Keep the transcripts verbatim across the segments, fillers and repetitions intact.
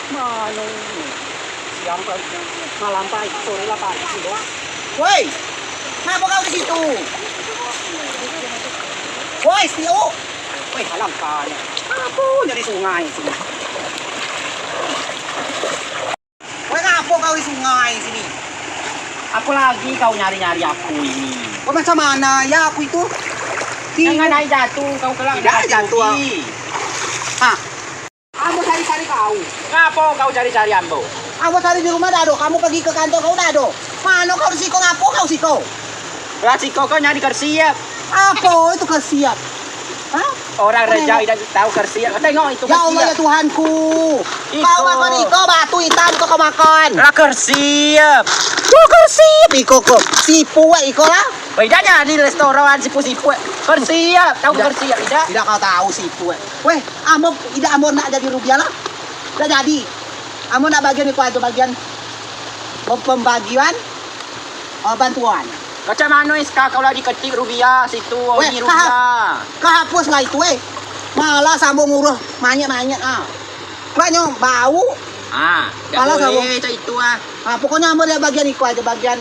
Mano ini? Siang pagi, malam pagi, sore lah pagi sih, Bos. Woi, ngapo kau di situ? Woi, Tio. Woi, halam kau. Apo nyari sungai sini? Woi, ngapo kau di sungai sini? Apo lagi kau nyari-nyari aku ini? Woi, macam mana ya aku itu? Jangan naik jatuh, kau kelak. Tidak jatuh. Hah? Ambo cari-cari kau. Ngapo kau cari-cari ambo? Ambo cari di rumah dak ado. Kamu pergi ke kantor kau dak ado. Mano kau di siko, ngapo kau siko? Lah siko kau nyari kersiap. Apo itu kersiap? Hah? Orang rejang idak tau kersiap. Tengok itu kersiap. Ya Allah, ya Tuhanku. Kau makan iko, batu itam kau makan. Lah kersiap. Kau kersiap iko kau. Sipu iko lah. Weh, idak nyari restoran sipu-sipu. Kersiap, tau kersiap idak? Idak kau tau sipu. Weh, ambo, idak ambo nak jadi Rubiah lah. Idak jadi. Ambo nak bagian iko ajo, bagian pem-, pembagian, eh, bantuan. Macam mano S K kau lah diketik Rubiah situ, Odi Rubiah. Kau hapus lah itu, weh. Malas ambo ngurus manyek-manyek, ah. Kau nyo bau. Ah, malas ambo. Cak itu, ah. Ah, pokoknyo ambo lihat bagian iko ajo, bagian,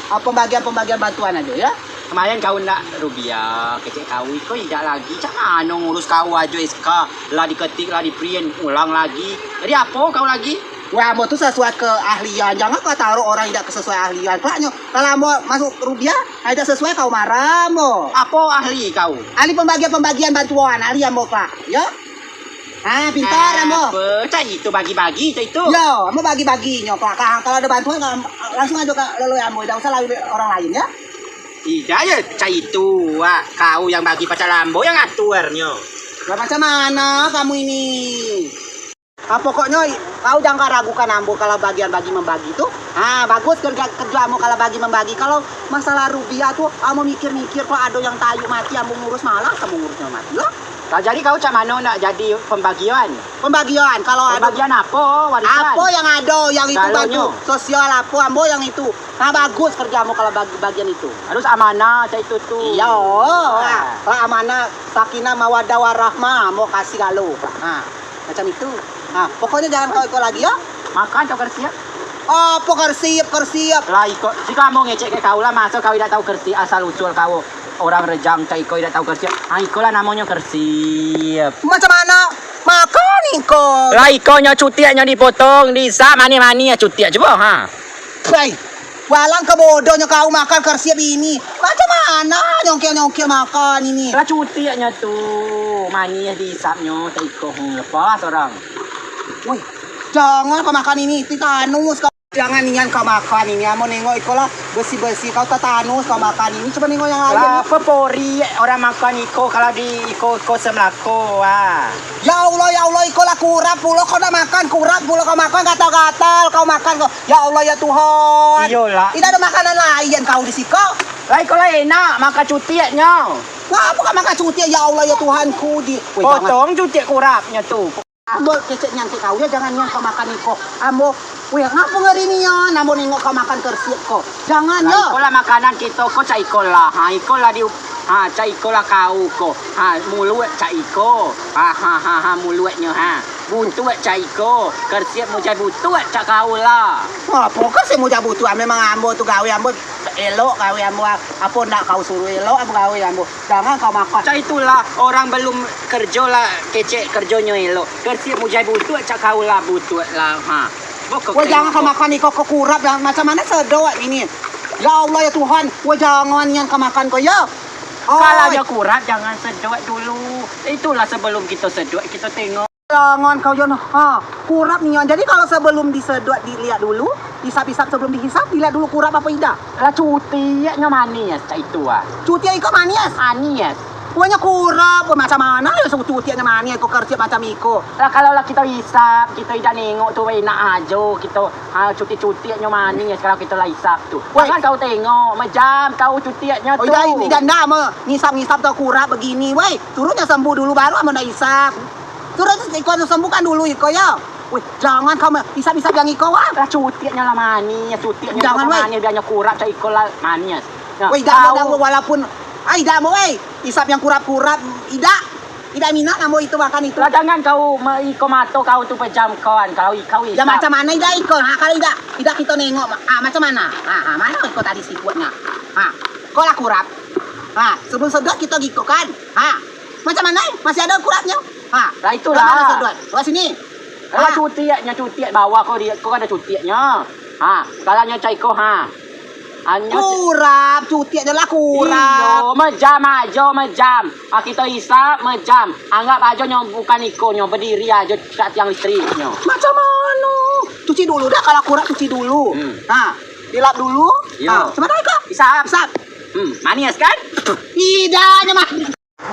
ah, pembagian-pembagian bantuan ajo, ya. Kemaren kau ndak Rubiah, kecek kau iko idak lagi. Cak mano ngurus kau ajo S K, lah diketik, lah di-print, ulang lagi. Jadi apo kau lagi? Wah, ambo tu sesuai keahlian. Jangan kau taruh orang idak sesuai ahlian. Kelaknyo, kalau ambo masuk Rubiah, idak sesuai kau marah ambo. Apo ahli kau? Ahli pembagian-pembagian bantuan, ahli ambo kelak. Yo? Ah, pintar ambo. Apo? Cak itu bagi-bagi, cak itu. Yo, ambo bagi-bagi nyo kelak. Ka-, kalau ado bantuan, ka-, langsung ajo ka leloi ambo. Idak usah lalui orang lain, ya. Idak yo, cak itu, wak. Kau yang bagi, pacak lah ambo yang atur nyo. Lah, macam mano kamu ini? Ah, pokoknyo kau jangan ragukan ambo kalau bagian bagi membagi tu. Ah, bagus kerja, kerja ambo kalau bagi membagi. Kalau masalah Rubiah tu, ambo mikir-mikir, kalau ado yang tayuk mati, ambo ngurus, malas ambo ngurusnyo mati, yo. Lah, jadi kau cak mano nak jadi pembagian? Pembagian, kalau ado. Pembagian apo? Warisan? Apo yang ado, yang itu bantu sosial apo, ambo yang itu. Nah, bagus kerja ambo kalau bagi bagian itu. Harus amanah cak itu tu. Iyo, lah, lah amanah, sakinah, mawaddah, warahmah, ambo kasih galo. Nah, macam itu. Nah, pokoknyo jangan kau iko lagi, yo. Makan kau kersiap? Apo kersiap, kersiap? Lah, iko, si kamu ngecek ke kau lah, maso kau idak tau kersiap asal usul kau. Orang rejang cak iko idak tau kersiap. Ah, iko lah namonyo kersiap. Macam mano? Makan iko. Lah, ikonyo cutiaknyo dipotong, diisap, manih-manih, cutiak cubo, ha. Hei, walang kebodohnyo kau makan kersiap ini. Macam mano nyongkel-nyongkel makan ini? Lah cutiaknyo tu, manih diisapnyo, cak iko, hmm, lepas orang. Woi, jangan kau makan ini, tetanus kau. Jangan nian kau makan ini, ambo nengok iko lah bersih-bersih, kau tetanus kau makan ini, cubo nengok yang lain. Lah, apo pori orang makan iko kalau di iko, iko semlako, ah. Ya Allah, ya Allah, iko lah kurap pulo, kau nak makan kurap pulo, kau makan gatal-gatal, kau makan kau. Ya Allah, ya Tuhan. Iyolah. Idak ado makanan lain kau di siko? Lah, iko lah enak, makan cutiaknyo. Ngapo kau makan cutiak, ya Allah, ya Tuhanku, di. Weh, jangan. Potong cutiak kurapnyo tu. Ambo kecek nyangkek kau, yo, jangan nian kau makan iko. Ambo, weh, ngapo ngeri nian, ambo nengok kau makan kersiap ko. Jangan, yo. Lah, iko lah makanan kito ko, cak iko lah. Ha, iko lah di, ha, cak iko lah kau ko. Ha, muluik cak iko. Ha, ha, ha, ha, muluiknyo, ha. Butuak cak iko. Kersiap mujai butuak cak kau lah. Apo kersiap mujai butuak? Memang ambo tu gawe ambo elok, gawe ambo apo ndak kau suruh elok, ambo gawe ambo. Jangan kau makan. Cak itulah, orang belum kerjo lah, kecek kerjonyo elok. Kersiap mujai butuak cak kau lah, butuak lah, ha. Weh, jangan kau makan iko, kau kurap, macam mano sedot ini? Ya Allah, ya Tuhan, weh, jangan nian kau makan kau, yo. Kalau nyo kurap, jangan sedot dulu. Itulah sebelum kito sedot, kito tengok. Jangan kau, Jon. Ha, kurap nian. Jadi kalau sebelum disedot dilihat dulu, isap-isap sebelum dihisap, dilihat dulu kurap apo idak. Lah cutiaknyo manis, cak itu, ah. Cutiak iko manis? Manis. Weh, nyo kurap, macam mano yo cutiaknyo manis, iko kersiap macam iko. Lah kalau lah kito isap, kito idak nengok tu, enak ajo kito, ha, cutiak-cutiaknyo manis kalau kito lah isap tu. Weh. Jangan kau tengok, mejam kau cutiaknyo tu. Oh, idak, idak ndak me ngisap-ngisap tu kurap begini, weh. Turunnya sembuh dulu, baru ambo ndak isap. Turun iko sembuhkan dulu iko, yo. Weh, jangan kau me-, isap-isap yang iko, wah. Lah, cutiaknyo lah manis, cutiaknyo manis, biar nyo kurap, cak iko lah manis. Nah, weh, idak, idak, walaupun, ah, idak, weh, isap yang kurap-kurap, idak. Idak minat ambo itu makan itu. Lah, jangan kau me-, iko mato kau tu pejam kawan kau, kau. Ya, isap. Macam mana idak iko? Ha, kalau idak, idak kito nengok, ah, macam mana? Ha, ha, mana iko tadi siputnya? Ha, kau lah kurap. Ha, sebelum sedot kito giko kan? Ha, macam mana? Masih ada kurapnya? Ha, lah, itulah. Mana sedot? Lewat sini. Lah, ha. Cutiaknya, cutiak bawah kau, dia, kau ada cutiaknya. Ha, kalau nyo cai kau, ha. Anyo. Kurap, cutiak je lah kurap. Iyo, mejam ajo, mejam. Ah, kito isap, mejam. Anggap ajo nyo bukan iko nyo, bediri ajo kat tiang listrik nyo. Macam mano? Cuci dulu dah, kalau kurap cuci dulu. Hmm. Ha, dilap dulu. Iyo. Ha, sebentar iko. Isap. Isap. Hmm, manis kan? Idak, nyo mah.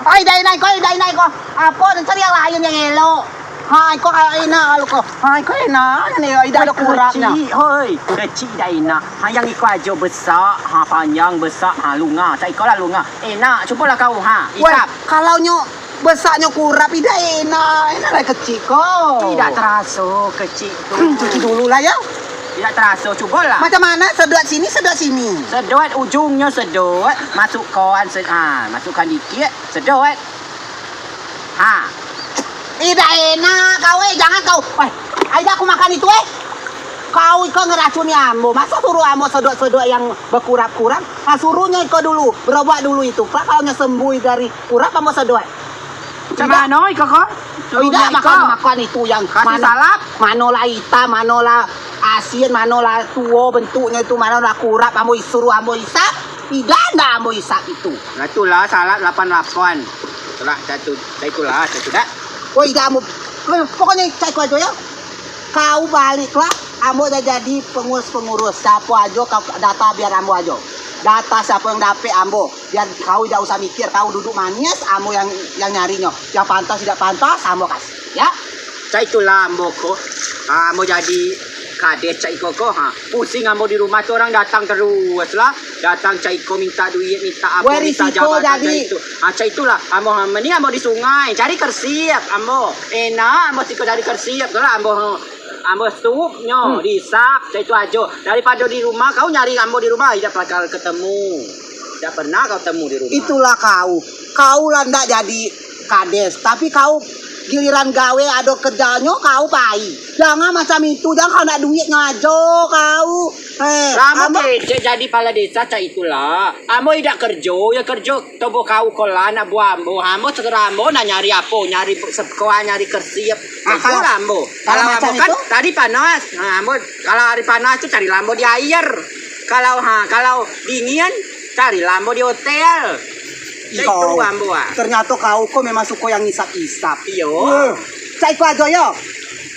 Ai, idak enak iko, idak enak iko. Apo, cari yang lain yang elok. Ha, iko kayak enak kalau ko. Ha, iko enak, ni idak ado kurapnya. Kecik, hoi. Kecik idak enak. Ha, yang iko ajo besak, ha, panjang besak, ha, lunga. Cak iko lah lunga. Enak, cubolah kau, ha. Weh, isap. Kalau nyo besak nyo kurap, idak enak. Enak lah kecik ko. Idak teraso kecik tu. Hmm, cuci dulu lah ya. Idak teraso, cubolah. Macam mana? Sedot sini, sedot sini. Sedot, ujungnyo sedot. Masukkan, sed-, ha, masukkan dikit. Sedot. Ha. Idak enak kau, eh, jangan kau. Weh, ai dah aku makan itu, eh. Kau iko ngeracuni ambo. Masa suruh ambo sedot-sedot yang bekurap-kurap? Ha, suruhnyo iko dulu, berobat dulu itu. Kelak kalau nyo sembuh dari kurap, ambo sedot. Macam mano iko ko? Oh, idak, makan, makan itu yang kasih mano, salap. Mano lah itam, mano lah asin, mano lah tuo bentuknyo itu, mano lah kurap, ambo suruh ambo isap. Idak, ndak ambo isap itu. Nah, itulah salap lapan lapan. Itulah, satu, itulah, satu dak. Oh, idak, ambo, pokoknyo cak iko ajo yo. Kau baliklah, ambo dah jadi pengurus-pengurus. Siapo ajo kau data biar ambo ajo. Data siapo yang dapek ambo. Biar kau idak usah mikir, kau duduk manis, ambo yang, yang nyarinyo. Yang pantas idak pantas, ambo kasih, ya. Cak itulah ambo ko. Ha, ambo jadi kades cak iko ko, ha. Pusing ambo di rumah tu, orang datang terus lah. Datang cak iko minta duit, minta apo, minta jabatan cak itu. Ha, cak itulah. Ambo, ha, mending ambo di sungai, cari kersip, ambo. Enak, ambo siko cari kersip tu lah, ambo, ha. Ambo sup nyo, hmm, diisap, cak itu ajo. Daripado di rumah, kau nyari ambo di rumah, idak bakal ketemu. Idak pernah kau temu di rumah. Itulah kau. Kau lah ndak jadi kades, tapi kau giliran gawe ado kerjanyo, kau pai. Jangan macam itu, jangan kau ndak duitnyo ajo kau. Eh, lah, ambo ambo kecek jadi pala desa cak itulah. Ambo idak kerjo, ya kerjo tobo kau ko lah, anak buah ambo. Ambo segera ambo nak nyari apo, nyari sekolah, nyari kersip. Ah, itulah ambo. Kalau, kalau macam ambo kan itu? Tadi panas. Ha, ambo kalau hari panas tu cari lah ambo di air. Kalau, ha, kalau dingin, cari lah ambo di hotel. Iko, itu ambo, ah. Ternyato kau ko memang suko yang ngisap-isap. Iyo. Eh, cak iko ajo yo.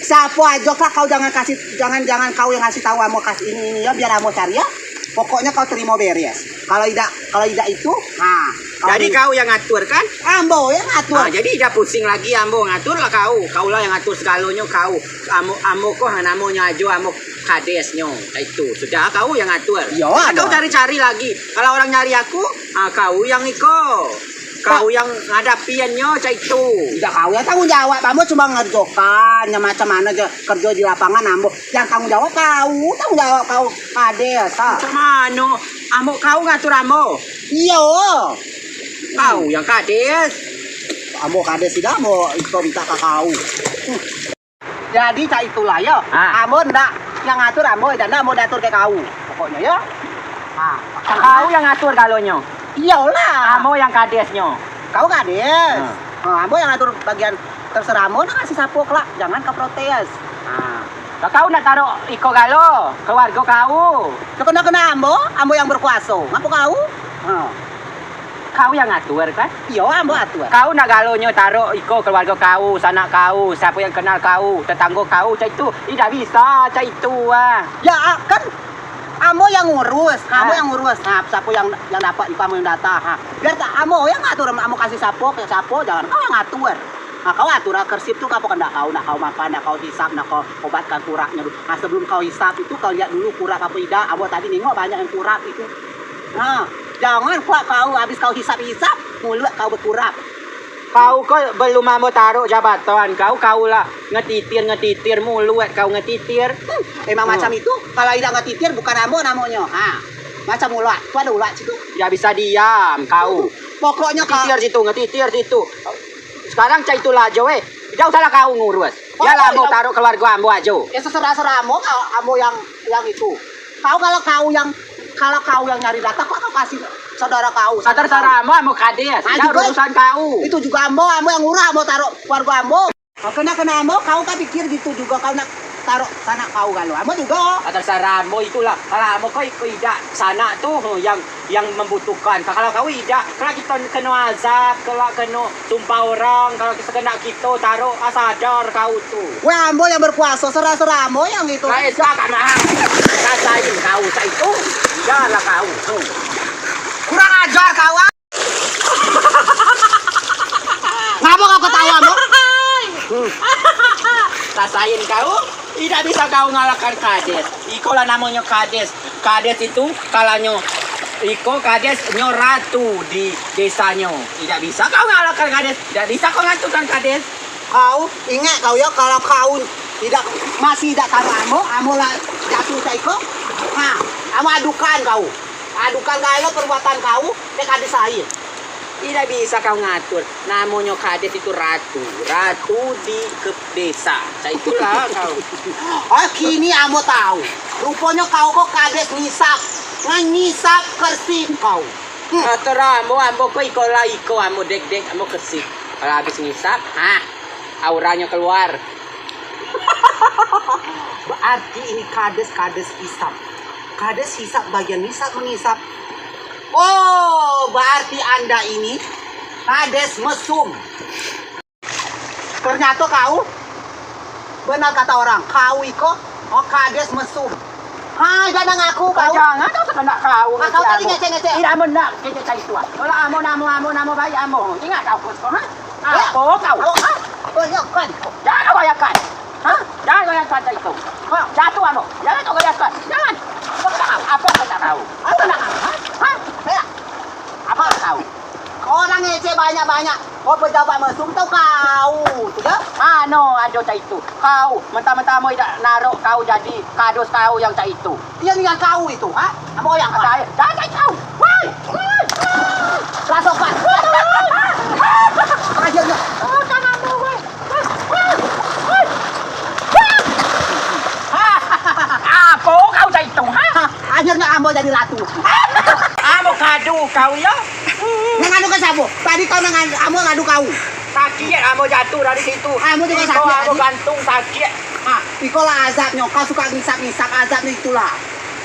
Siapo ajo kah kau jangan kasih, jangan, jangan kau yang ngasih tahu ambo kasih ini, ini yo, biar ambo cari yo. Pokoknyo kau terimo beres. Kalau idak, kalau idak itu, ha, kau. Jadi kau yang ngatur kan? Ambo yang ngatur. Ah, jadi idak pusing lagi ambo ngatur lah kau. Kau lah yang ngatur segalonyo kau. Ambo, ambo ko, ha, namonyo ajo ambo kadesnyo, cak itu. Sudah, kau yang ngatur. Iyo, kau cari-cari lagi. Kalau orang nyari aku, ah, kau yang iko. Kau yang ngadapinnyo, cak itu. Idak, kau yang tanggung jawab. Ambo cuma ngerjokan, yang macam mano je kerjo di lapangan ambo. Yang tanggung jawab kau, tanggung jawab kau kades, ha. Macam mano? Ambo, kau ngatur ambo? Iyo. Kau yang kades. Ambo kades idak, ambo iko minta ke kau. Jadi, cak itulah, yo. Ha. Ambo ndak yang ngatur ambo, idak ndak ambo diatur ke kau. Pokoknyo, yo. Ha. Kau yang ngatur galonyo? Iyolah. Ambo yang kadesnyo? Kau kades. Ha. Ha, ambo yang ngatur bagian, terserah ambo nak kasih sapo kelak, jangan kau protes. Ha. Lah, kau nak taruh iko galo, keluargo kau. Lah, kena-kena ambo, ambo yang berkuaso. Ngapo kau? Ha. Kau yang ngatur, kan? Iyo, ambo atur. Kau nak galonyo taruh iko keluargo kau, sanak kau, siapo yang kenal kau, tetanggo kau, cak itu. Idak bisa, cak itu, ah. Ya, ah, kan ambo yang ngurus, ambo yang ngurus. Ha, siapo yang, yang dapat iko ambo yang data, ha. Biar tak ambo yang ngatur, ambo kasih sapo, ke sapo, jangan kau yang ngatur. Ha, kau atur, ah, kersip tu apo kendak kau, nak kau makan, nak kau hisap, nak kau obatkan kurapnyo dulu. Ha, sebelum kau hisap itu, kau lihat dulu kurap apo idak. Ambo tadi nengok banyak yang kurap itu. Ha, jangan pula kau habis kau hisap-hisap, muluik kau bekurap. Kau ko belum ambo taruh jabatan kau, kau lah ngetitir-ngetitir, muluik kau ngetitir. Hmm, emang macam itu, kalau idak ngetitir bukan ambo namonyo. Ha, macam ulat, tu ado ulat situ. Idak bisa diam kau. Pokoknyo kau ngetitir situ, ngetitir situ. Sekarang cak itulah ajo, eh. Tidak usahlah kau ngurus. Biarlah ambo taruh keluarga ambo ajo. Ya, seserah-serah ambo, ambo yang, yang itu. Kau kalau kau yang, kalau kau yang nyari data, kau kan pasti saudara kau. Terserah ambo, ambo kades. Tidak urusan kau. Itu juga ambo, ambo yang ngurus, ambo taruh keluarga ambo. Kena, kena ambo, kau kan pikir gitu juga, kau nak taruh sanak kau kalau. Ambo juga. Terserah ambo itulah. Kalau ambo kau, kau idak sanak tu, yang, yang membutuhkan. Kalau kau idak, kalau kito keno azab, kalau keno sumpah orang, kalau kito keno kito taruh, ah, sadar kau tu. Weh, ambo yang berkuasa, serah-serah ambo yang itu. Lah, esa kak mah. Rasain kau, sa itu. Iyalah kau. Kurang ajar kau, ah. Ngapa kau ketawa, Mbok? Rasain kau, tidak bisa kau ngalahkan kades. Iko lah namonyo kades. Kades itu, kalau nyo, iko kades nyo ratu di desanyo. Tidak bisa kau ngalahkan kades. Tidak bisa kau ngantukan kades. Kau ingat kau yo, kalau kau tidak, masih tidak taruh ambo, ambo lah jatuh cak iko. Ha, ambo adukan kau. Adukan galo perbuatan kau, dek kades lain. Tidak bisa kau ngatur. Namonyo kades itu ratu. Ratu di ke-, desa. Cak itulah kau. Oh, kini ambo tahu. Ruponyo kau ko kades ngisap. Ngan ngisap kersik kau. Hmm. Terserah ambo, ambo ko iko lah iko, ambo dek-dek, ambo kersik. Kalau habis ngisap, ha, auranyo keluar. Berarti ini kades, kades hisap. Kades hisap bagian hisap mengisap. Oh, berarti anda ini kades mesum. Ternyata kau, benar kata orang, kau iko, oh, kades mesum. Hai, jangan ngaku kau. Jangan kau sekenak kau. Ah, kau tadi ngecek-ngecek. Tidak benar, ngecek cak itu. Kalau ambo, namo, ambo, namo baik ambo. Ingat kau, kau, ha? Apo kau? Apo? Ha? Goyahkan. Jangan kau goyahkan. Ha? Jangan goyahkan cak itu. Ha? Jatuh anu. Jangan kau goyahkan. Jangan. Kau tak tahu. Apa kau tak tahu? Apa nak kau? Ha? Ha? Ya. Apa kau tahu? Orang ngecek banyak-banyak. Kau pejabat mesum tau kau. Tu dah. Mano ado cak itu? Kau. Mentang-mentang ambo idak narok kau jadi kades kau yang cak itu. Iyo, nian kau itu, ha? Ambo yang kau. Jangan cak itu. Woi! Woi! Rasokan. Akhirnya. Oh, tangan tu, woi. Apo kau cak itu, ha? Akhirnya ambo jadi ratu. Ambo kadu kau, yo. Nang anu ke siapo? Tadi kau nang anu, ambo ngadu kau. Sakit, ambo jatuh dari situ. Ambo juga sakit tadi. Iko ambo gantung, sakit. Ha, iko lah azabnyo. Kau suka ngisap-ngisap, azabnyo itulah.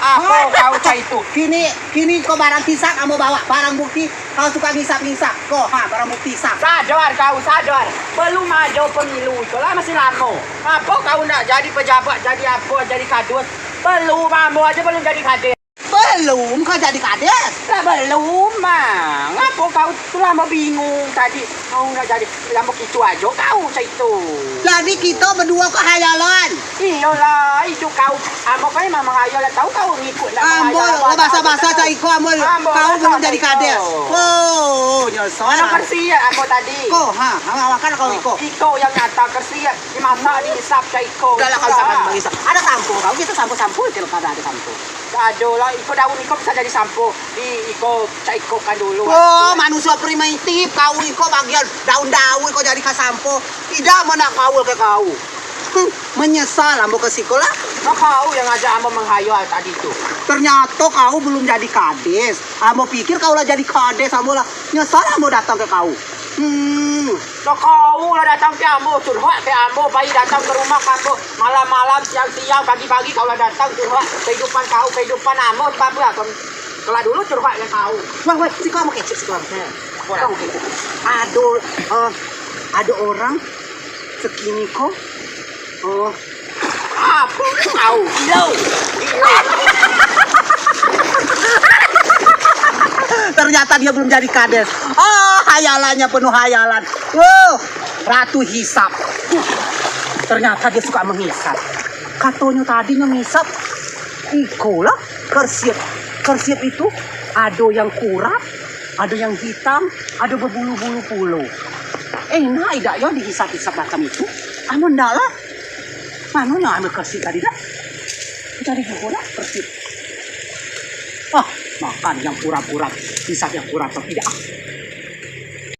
Apo kau cak itu? Kini, kini kau barang hisap ambo bawa, barang bukti. Kau suka ngisap-ngisap. Kau, ha, barang bukti hisap. Sadar kau, sadar. Belum ado pemilu, iko lah masih lamo. Apo kau nak jadi pejabat, jadi apo, jadi kades? Belum, ambo ajo belum jadi kades. Belum kau jadi kades? Lah belum, Mang. Ngapo kau tu lah mau bingung tadi? Kau nak jadi, lah mau kitu ajo kau cak itu. Jadi kito beduo ko hayalan. Iyolah, itu kau. Ambo kan memang menghayal, tau kau ngikut nak menghayal. Ambo lah basah-basah cak iko, ambo. Kau belum jadi kades. Oh, nyesal. Mano kersik ambo tadi? Ko, ha, makan kau iko. Iko yang nyata kersik, dimasak, diisap cak iko. Udah lah, kau isap, kau isap. Ado sampo kau, kito sampo-sampo, kalo ado sampo. Ado lah, iko daun iko bisa jadi sampo. Di iko, cak iko kan dulu. Oh, manusia primitif, kau iko bagian daun-daun iko jadi ka sampo. Idak mau nak kau ke kau. Hmm, menyesal ambo ke siko lah. Nah, kau yang ngajak ambo menghayal tadi tu. Ternyata kau belum jadi kades. Ambo pikir kau lah jadi kades, ambo lah nyesal ambo datang ke kau. Hmm. Nah, kau lah datang ke ambo, curhat ke ambo, baik datang ke rumah ambo, malam-malam, siang-siang, pagi-pagi kau lah datang curhat kehidupan kau, kehidupan ambo, sebab apa kau? Kelak dulu curhat ke kau. Wah, wah, siko ambo kecek, siko ambo. Kau kecek. Ado, eh, ado orang sekini ko, eh, Apo kau? Ternyata dia belum jadi kades. Ah, hayalannya penuh hayalan. Wow, ratu hisap. Ternyata dia suka menghisap. Katonyo tadi nyo ngisap, iko lah kersik. Kersik itu ado yang kurap, ado yang hitam, ado berbulu-bulu pulo. Enak idak yo dihisap-hisap macam itu? Anu ndak lah. Mano nyo ambil kersik tadi dah? Cari juga lah kersik. Ah, makan yang kurap-kurap, hisap yang kurap, tapi dah.